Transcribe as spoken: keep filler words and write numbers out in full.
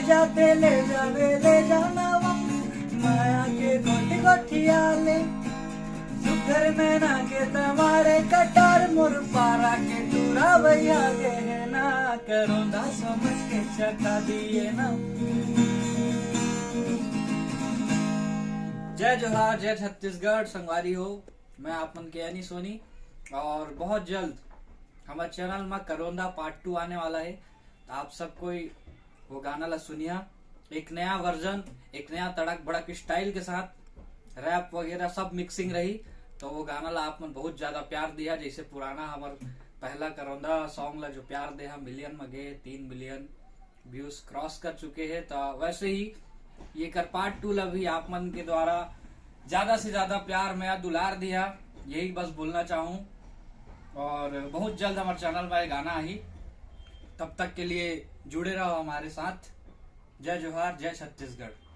जाते ले जावे ले जाना वा, माया के गोटी गोटिया ले, सुघर नैना के तमारे कटार, मोर पारा के टूरा भैया गहना, करोंदा समझ के चका दिए ना। जय जोहार, जय छत्तीसगढ़। संगवारी हो, मैं आप मन के यानी सोनी, और बहुत जल्द हमारे चैनल में करोंदा पार्ट टू आने वाला है। तो आप सब कोई वो गाना ला सुनिया, एक नया वर्जन, एक नया तड़क भड़क स्टाइल के साथ, रैप वगैरह सब मिक्सिंग रही। तो वो गाना ला आप मन बहुत ज्यादा प्यार दिया, जैसे पुराना हमार पहला करोंदा सॉन्ग ला जो प्यार दे हम मिलियन में गए, तीन मिलियन व्यूज क्रॉस कर चुके हैं। तो वैसे ही ये कर पार्ट टू ला भी आप मन के द्वारा ज्यादा से ज्यादा प्यार, मया, दुलार दिया, यही बस बोलना चाहूँ। और बहुत जल्द हमारे चैनल में ये गाना आई, तब तक के लिए जुड़े रहो हमारे साथ। जय जोहार, जय छत्तीसगढ़।